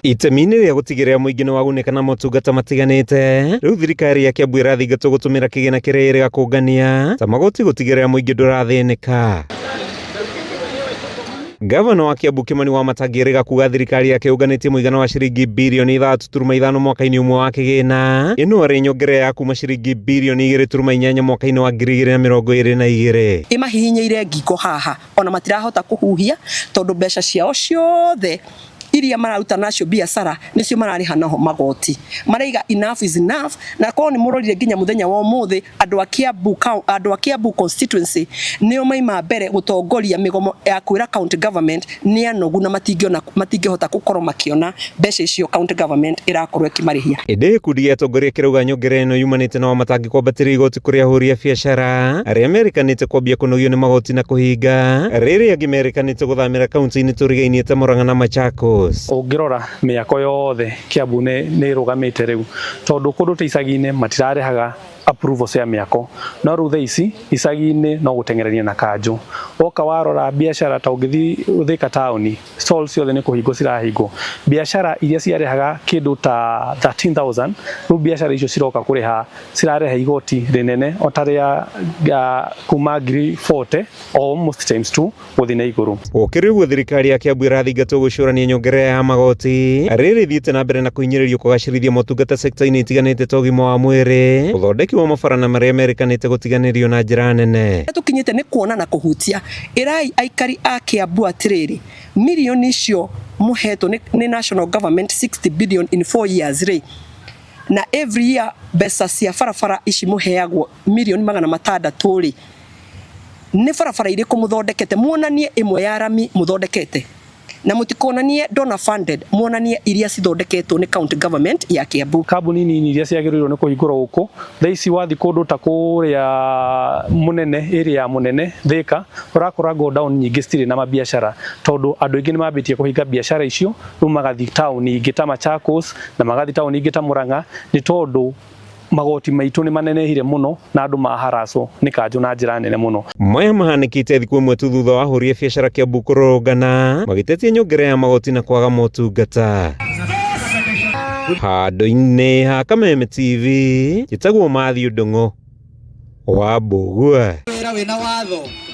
Itemi-inĩ rĩa gũtigĩrĩra mũingĩ nĩ wagunĩka na motungata matiganĩte, rĩu thirikari ya Kiambu ĩrathingatwo gũtũmĩra kĩgĩna kĩrĩa ĩrĩga kũngania ta magoti gũtigĩrĩra mũingĩ ndũrathĩnĩka. Gavana wa Kiambu Kimani Wamatangi erĩga kuga thirikari yake yũnganĩtie mũigana wa ciringi birioni 3.5 mwaka-inĩ ũmwe wa kĩgĩna, ĩno arĩ nyongerera ya kuma ciringi birioni 2.8 mwaka-inĩ wa 2022. Ĩmahihinyĩire ngingo haha ona matirahota kũhuhia tondũ mbeca ciao ciothe iria mararuta nacio biacara nĩcio mararĩha naho magoti. Maraiga enough is enough, na korwo nĩ mũrorire nginya mũthenya wa ũmũthĩ andũ a Kiambu, andũ a Kiambu constituency nĩo maima mbere gũtongoria mĩgomo ya kwĩra county government nĩ anogu na matingĩona matingĩhota gũkorwo makĩona mbeca icio county government ĩrakorwo ĩkĩmarĩhia. Ĩndĩ gĩkundi gĩa atongoria kĩrauga nyongerera ĩno yumanĩte na Wamatangi kwambatĩria igoti kũrĩ ahũri a biacara arĩa merĩkanĩte kwambia kũnogio nĩ magoti na kũhinga, rĩrĩa angĩ merĩkanĩte gũthamĩra kaunti-inĩ tũrigainie ta Murang'a na Machakos. Ũngĩrora mĩako yothe Kiambu nĩ ĩrũgamĩte rĩu tondũ kũndũ ta icagi-inĩ matirarĩhaga approval cia mĩako no rĩu thaa ici icagi-inĩ no gũteng'erania na kanjũ. Woka warora biacara ta ũngĩthiĩ Thika taũni stalls ciothe nĩ kũhingwo cirahingwo. Biacara iria ciarĩhaga kĩndũ ta 13,000 rĩu biacara icio ciroka kũrĩha cirarĩha igoti rĩnene o ta rĩa kuma 40,000 almost times 2 gũthiĩ na igũrũ. Gũkĩrĩ ũguo thirikari ya Kiambu ĩrathingatwo gwĩcũrania nyongerera ya magoti rĩrĩ ĩthiĩte na mbere na kũhinyĩrĩrio kũgacĩrithia motungata sekta-inĩ itiganĩte ta ũgima wa mwĩrĩ, ũthondeki wa mabara na marĩa merĩkanĩte gũtiganĩrio na njĩra nene. Tũkinyĩte nĩ kuona na kũhutia. Ĩrai aikari a Kiambu atĩrĩrĩ, mirioni icio mũhetwo nĩ national government 60 billion in 4 years rĩ, na every year mbeca cia barabara ici mũheagwo mirioni 600 rĩ, nĩ barabara irĩkũ mũthondekete? Muonanie ĩmwe ya rami mũthondekete, na mũtikonanie donor funded, muonanie iria cithondeketwo nĩ county government ya Kiambu. Kambuni nini iria ciagĩrĩirwo nĩ kũhingũrwo gũkũ thaa ici, wathiĩ kũndũ ta kũrĩa Mũnene, area ya Mũnene Thika, ũrakora godown nyingĩ citirĩ na mabiacara tondũ andũ aingĩ nĩ mambĩtie kũhinga biacara icio, rĩu magathiĩ taũni ingĩ ta Machakos na magathiĩ taũni ingĩ ta Murang'a, nĩ tondũ magoti maitũ nĩ manenehire mũno na andũ maharacwo nĩ kanjũ na njĩra nene mũno. Maya mahanĩkĩte thikũ ĩmwe tu thutha wa ahũri a biacara Kiambu kũrũrũngana magĩtetia nyongerera ya magoti na kwaga motungata. Handũ-inĩ ha Kameme TV, njĩtagwo Matthew Ndung'u wa Mbũgua. Wĩra wĩna watho.